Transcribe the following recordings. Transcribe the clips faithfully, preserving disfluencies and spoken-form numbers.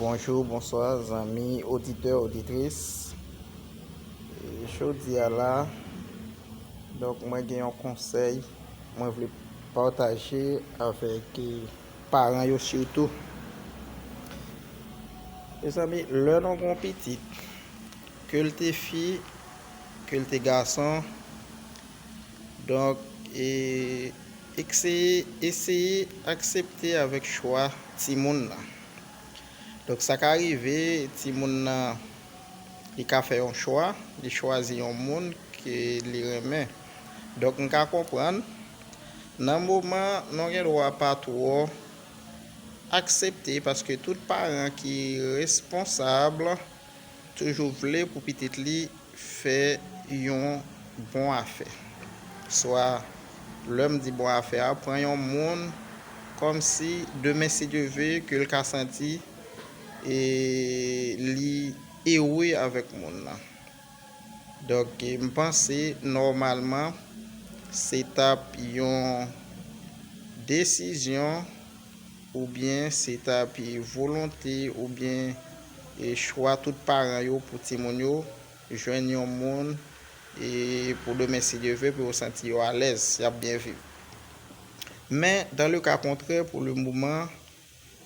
Bonjou, bonswa, zanmi oditè, oditris. E, jodi a la, donk, mwen gen yon konsèy mwen vle pataje avèk, e, paran yo sitou. Mezanmi, lè nou gen yon pitit, ke l te fi, ke l te gason, donk, e, eseye, eseye aksepte avèk chwa timoun nan. Donk, sa ka rive, timoun nan, li ka fè yon chwa, li chwazi yon moun ke li renmen. Donk, m ka konprann, nan moman, nou gen dwa pa twò aksepte, paske tout paran ki responsab toujou vle pou pitit li fè yon bon afè. Swa, lè m di bon afè a, pran yon moun kòmsi demen, si Dye ve, ke l ka santi, e, li ere avèk moun nan. Donk, e, m panse, nòmalman, se t ap yon desizyon, oubyen se t ap, e, volonte, oubyen, e, chwa tout paran yo pou timoun yo jwenn yon moun, e, pou demen, si Dye ve, pou yo santi yo alèz, y ap byen viv. Men, dans le cas contraire, pou le moman,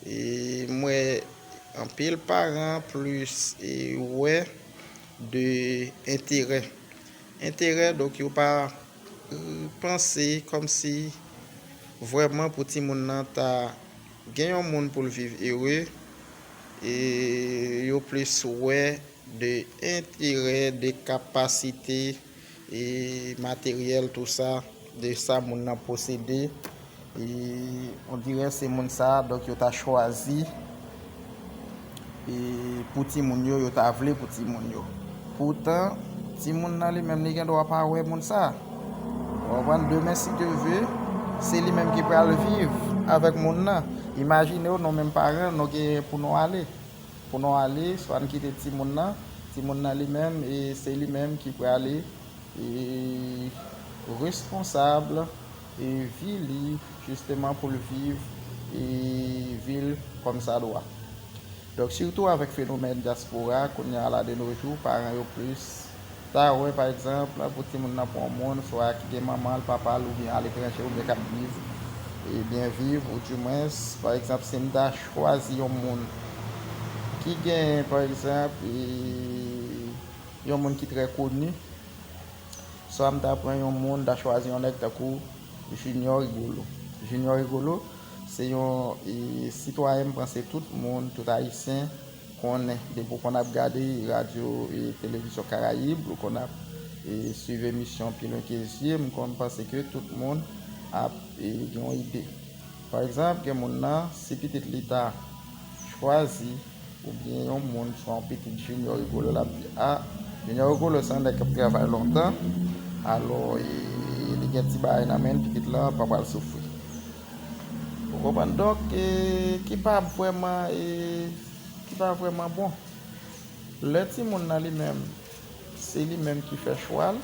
e, m wè anpil paran plis, e, wè de enterè. Enterè, donk, yo pa, e, panse kòmsi vrèman pou timoun nan ta gen yon moun pou l viv ere, e yo plis wè de enterè, de kapasite, e materyèl, tou sa, de sa moun nan posede. E on dirè se moun sa, donk, yo ta chwazi, e pou timoun yo, yo ta vle pou timoun yo. Poutan, timoun nan li menm, li gen dwa pa wè moun sa. Ou konprann? Demen, si Dye ve, se li menm ki pral viv avèk moun nan. Imajine w, nou menm paran, nou gen pou nou ale. Pou nou ale, swa n kite timoun nan, timoun nan li menm, e se li menm ki prale, e responsab, e vi li, jisteman pou l viv, e vi l kòmsadwa. Donk, sitou avèk fenomèn dyaspora, kounye a la de nos jours, paran yo plis ta wè, pa egzanp, pou timoun nan pran yon moun, swa ki gen manman l, papa l, oubyen aletranje, oubyen k ap viv, e byen viv, oudimwens, pa egzanp, si m ta chwazi yon moun ki gen, pa egzanp, e yon moun ki trè koni, swa m ta pran yon moun, ta chwazi yon nèg tankou Junior Rigolo. Junior Rigolo, se yon, e, sitwayen, m panse tout moun, tout Ayisyen konnen. Depi w konn ap gade radyo e televizyon Karayib, ou konn ap, e, swiv emisyon Pi Lwen Ke Zye, m konn panse ke tout moun ap, e, gen yon ide. Pa egzanp, gen moun nan, si pitit li ta chwazi, oubyen yon moun, swa yon pitit Junior Rigolo, l ap di, a, Junior Rigolo se yon nèg k ap travay lontan, alò, e, li gen ti bagay nan men l, pitit lan pa pral soufri. Ou konprann? Donk, e, ki pa vrèman, e, ki pa vrèman bon. Lè timoun nan li menm, se li menm ki fè chwa l,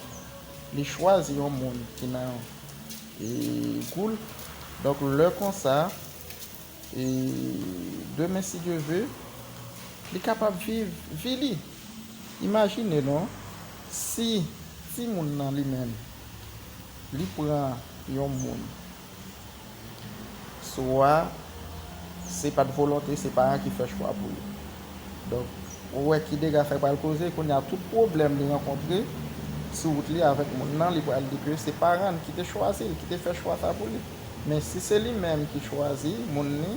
li chwazi yon moun ki nan, e, gou l. Donk, lè konsa, e, demen, si Dye ve, li kapab viv vi li. Imajine non, si timoun nan li menm, li pran yon moun, swa se pa t volonte, se paran ki fè chwa pou li. Donk, ou wè ki dega sa pral koze, kounye a tout pwoblèm li rankontre sou wout li avèk moun nan, li pral di ke se paran l ki te chwazi l, ki te fè chwa sa pou li. Men si se li menm ki chwazi moun li,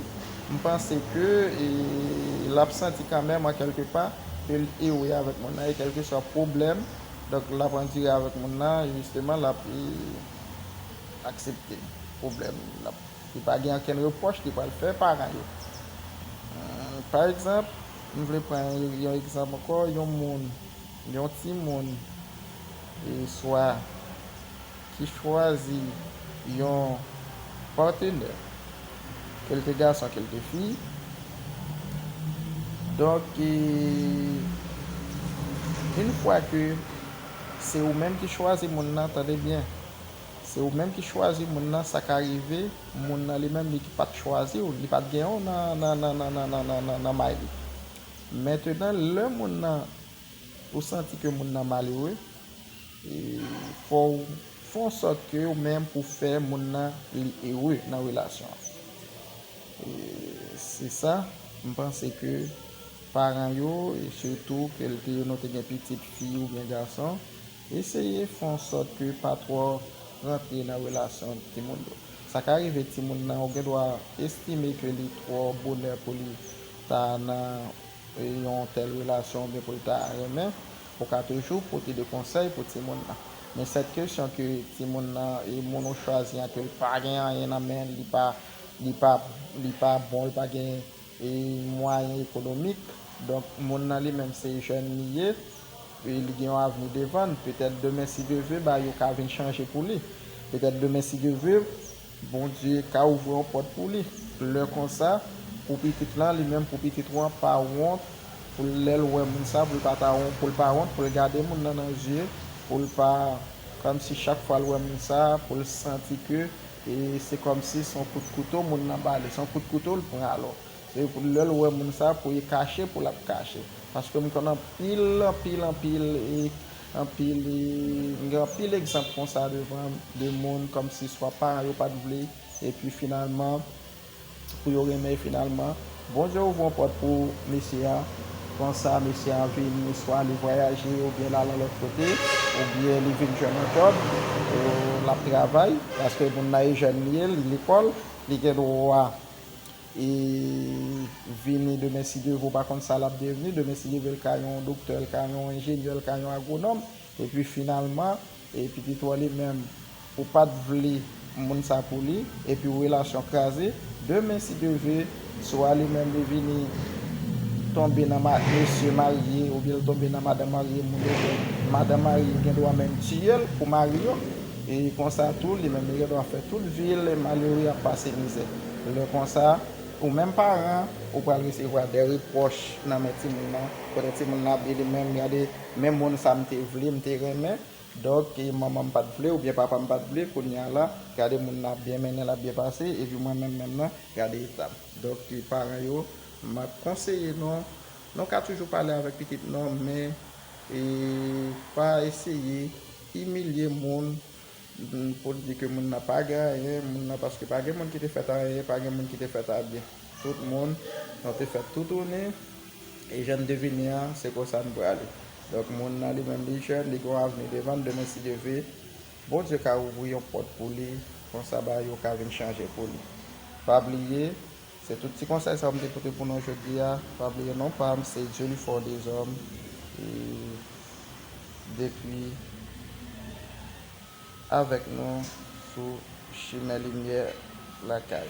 m panse ke, e, l ap santi kanmenm an kèlke pa ke l ere avèk moun nan, e kèlkeswa pwoblèm, donk, l ap andire avèk moun nan, jisteman, l ap, e, aksepte pwoblèm, l ap, li pa gen okenn repwòch li pral fè paran yo. Hmm, pa egzanp, m vle pran yon, yon egzanp ankò, yon moun, yon timoun, e swa ki chwazi yon patenè, ke l te gason, ke l te fi. Donk, e, yon fwa ke se ou menm ki chwazi moun nan, tande byen, se ou menm ki chwazi moun nan, sa ka rive, moun nan li menm, li pa t chwazi w, li pa t gen w nan, nan, nan may li. Mentenan, lè moun nan, ou santi ke moun nan malere, e, fò w fè yon sòt ke ou menm pou fè moun nan li ere nan relasyon an. E, se sa, m panse ke paran yo, e sitou ke l te, nou te gen pitit fi oubyen gason, eseye fè yon sòt ke pa twò rantre nan relasyon timoun yo. Sa ka rive timoun nan, ou gen dwa estime ke li twò bonè pou li ta nan e, yon tèl relasyon oubyen pou l ta renmen, ou ka toujou pote de konsèy pou timoun nan. Men sèt kesyon ke timoun nan e moun ou chwazi an, ke l pa gen anyen nan men l, li pa, li pa, li pa bon, li pa gen e, mwayen ekonomik. Donk, moun nan li menm se jèn li ye, e li gen yon avni devan l. Petèt demen, si Dye ve, bagay yo ka vin chanje pou li. Petèt demen, si Dye ve, Bondye ka ouvri yon pòt pou li. Lè konsa, pou pitit lan, li menm pou pitit ou an, pa wont, pou lè l wè moun sa, pou l pa ta wont, pou l pa wont, pou l gade moun nan nan zye, pou l pa, kòmsi chak fwa l wè moun sa, pou l santi ke, e se kòmsi se yon kout kouto moun nan ba li, se yon kout kouto l pran alò. Se pou lè l wè moun sa, pou li kache, pou l ap kache. Paske m konn anpil, anpil, anpil, e, anpil, e, m gen anpil egzanp konsa devan m, de moun kòmsi swa paran yo pa t vle, epi finalman, pou yo renmen, finalman, Bondye ouvri yon pòt pou mesye a. Konsa, mesye a vini, swa li vwayaje, oubyen l al yon lòt kote, oubyen li vin jwenn yon djòb, e, l ap travay, paske moun nan e jèn li ye, li lekòl, li gen dwa e vini demen si Dye ve, ou pa konn sa l ap devni, demen si Dye ve l ka yon doktè, l ka yon enjenyè, l ka yon agwonòm, epi finalman, e pitit ou an li menm, ou pa t vle moun sa pou li, epi relasyon kraze, demen si Dye ve, swa li menm li vini tonbe nan ma-, mesye marye, oubyen l tonbe nan madanm marye, moun yo, madanm marye gen dwa menm tiye l pou mari yo, e konsa tou, li menm li gen dwa fè tout vi l malere, ap pase mizè. Lè konsa, ou menm paran, ou pral resevwa de repwòch nan men timoun nan, kote timoun nan ap di li menm, gade, men moun sa m te vle, m te renmen, donk, e manman m pa t vle, oubyen papa m pa t vle, kounye a la, gade moun nan ap byen mennen, l ap byen pase, epi mwen menm menm nan, gade eta m. Donk, e paran yo, m ap konseye nou, nou ka toujou pale avèk pitit nou, men, e, pa eseye imilye moun, pou l di ke moun nan pa gen anyen, moun nan, paske pa gen moun ki te fèt anyen, pa gen moun ki te fèt a byen. Tout moun, nou te fèt toutouni, e jan n te vini an, se konsa n prale. Donk, moun nan li menm li jèn, li gen yon avni devan l, demen si Dye ve, Bondye ka ouvri yon pòt pou li, konsa bagay yo ka vin chanje pou li. Pa bliye, se tout ti konsèy sa yo m te pote pou nou jodi a. Pa bliye non pa m, se Dieulifort Deshommes. E depi avèk nou sou Chimen Limyè Lakay.